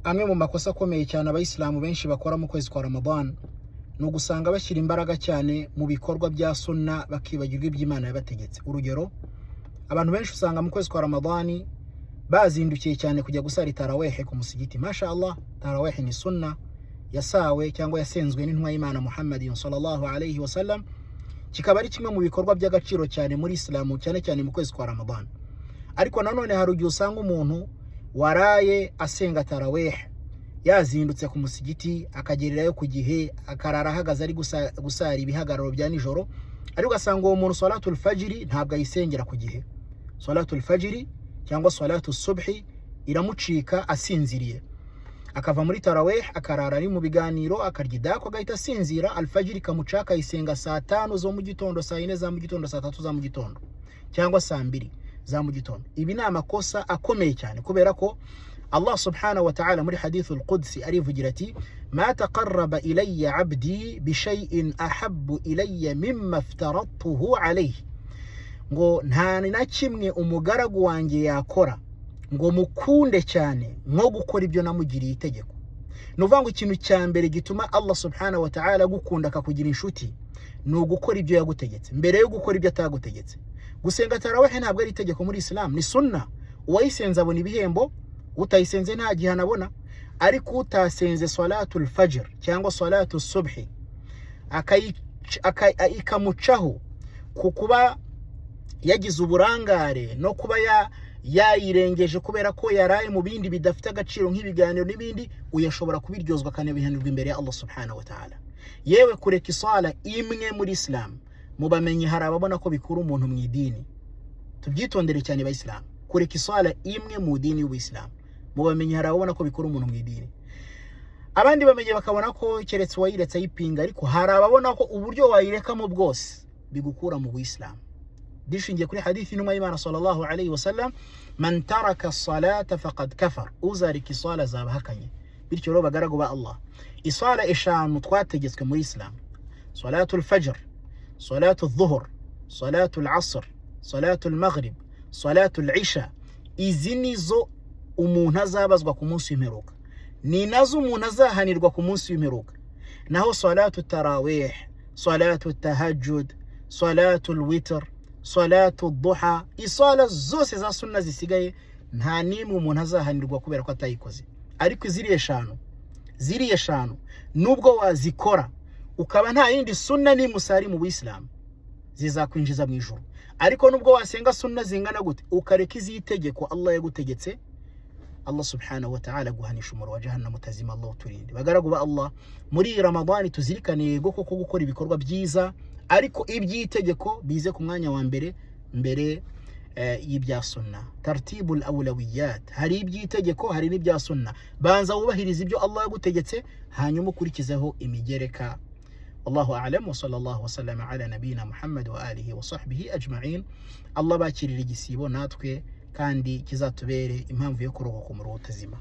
Amwe mu makosa akomeye cyane abayisilamu benshi bakora mu kwezi kwa Ramadan ni ugusanga bashyira imbaraga cyane mu bikorwa bya sunna, bakibagirwa iby'Imana yabategetse. Urugero, abantu benshi usanga mu kwezi kwa Ramadani bazindukiye cyane kujya gusara tarawehe ku musigiti. Masha Allah, tarawehe ni sunna yasawe cyangwa yasenzwe n'intumwa y'Imana Muhammadin sallallahu alayhi wasallam, kikaba ari kimwe mu bikorwa by'agaciro cyane muri Isilamu, cyane cyane mu kwezi kwa Ramadan. Ariko nanone hari igihe usanga umuntu waraye asenga tarawehe yazindutse ku musigiti, akagererayo ku gihe, akarara ahagaze ari gusara ibihagararo bya nijoro, ariko ugasanga uwo muntu salatul fajiri ntabwo ayisengera ku gihe. Salatul fajiri cyangwa salatu subhi iramucika asinziriye, akava muri taraweh akarara ari mu biganiro, akarya idako, agahita asinzira, alfajiri ikamuca akayisenga saa 5 zo mu gitondo, saa 4 za mu gitondo, saa 3 za mu gitondo cyangwa saa 2 za mu gitondo. Ibi ni amakosa akomeye cyane, kubera ko Allah subhanahu wa ta'ala muri hadithu al-Qudsi arivugira ati: "Ma taqarraba ilayya abdi bishay'in ahabbu ilayya mimma aftaradtuhu alayhi." Ngo nta na kimwe umugaragu wanjye yakora ngo mukunde cyane nko gukora ibyo namugiriye itegeko. Ni ukuvuga ngo ikintu cya mbere gituma Allah subhanahu wa ta'ala agukunda akakugira inshuti ni ugukora ibyo yagutegetse mbere yo gukora ibyo atagutegetse. Gusenga tarawehe ntabwo ari itegeko muri Islam, ni sunna. Uwayisenze abona ibihembo, utayisenze nta gihano abona. Ariko utasenze salatul fajr cyangwa salatu subhi ikamucaho ku kuba yagize uburangare no kuba yayirengeje kubera ko yaraye mu bindi bidafite agaciro nk'ibiganiro n'ibindi, uyashobora kubiryozwa akanabihanirwa imbere ya Allah subhanahu wa ta'ala. Yewe, kureka isala imwe muri Islam, mu bamenyi hari ababona ko bikura umuntu mu idini. Tubyitondere cyane bayisilamu. Kureka isala imwe mu dini y'ubuyisilamu, mu bamenyi hari ababona ko bikura umuntu mu idini, abandi bamenye bakabona ko keretse uwayiretse ayipinga, ariko hari ababona ko uburyo wayirekamo bwose bigukura mu buyisilamu, bishingiye kuri hadithi y'intumwa y'Imana sallallahu alayhi wasallam: "Man taraka salata faqad kafar." Uzareka isala azaba ahakanye. Bityo rero, bagaragu ba Allah, isala eshanu twategetswe muri Islam, salatul fajr, salatu dhuhur, salatu asr, salatu maghrib, salatu isha, izi nizo umuntu azabazwa ku munsi w'imperuka, ni nazo umuntu azahanirwa ku munsi w'imperuka. Naho salatu tarawih, salatu tahajjud, salatu witr, salatu duha, isala zose za sunna zisigaye, nta n'imwe umuntu azahanirwa kubera ko atayikoze. Ariko iziriya eshanu, ziriya eshanu, nubwo wazikora ukaba nta yindi sunna n'imwe usari mu buyisilamu, zizakwinjiza mu ijuru. Ariko nubwo wasenga sunna zingana gute, ukareka iz'itegeko Allah yagutegetse, Allah subhanahu wa ta'ala guhanisha umuriro wa jahannam utazima. Allah uturinde. Bagaragu ba Allah, muri iyi Ramadani tuzirikane yego koko gukora ibikorwa byiza, ariko iby'itegeko bize ku mwanya wa mbere mbere y'ibya sunna. Tartibul awlawiyat: hari iby'itegeko, hari n'ibya sunna. Banza wubahiriza ibyo Allah yagutegetse, hanyuma ukurikizeho imigereka. Wallahu a'lam, wa sallallahu wa sallama ala nabiyina Muhammad wa alihi wa sahbihi ajma'in. Allah bakirira igisibo natwe kandi kizatubere impamvu yo kurokoka umuriro utazima.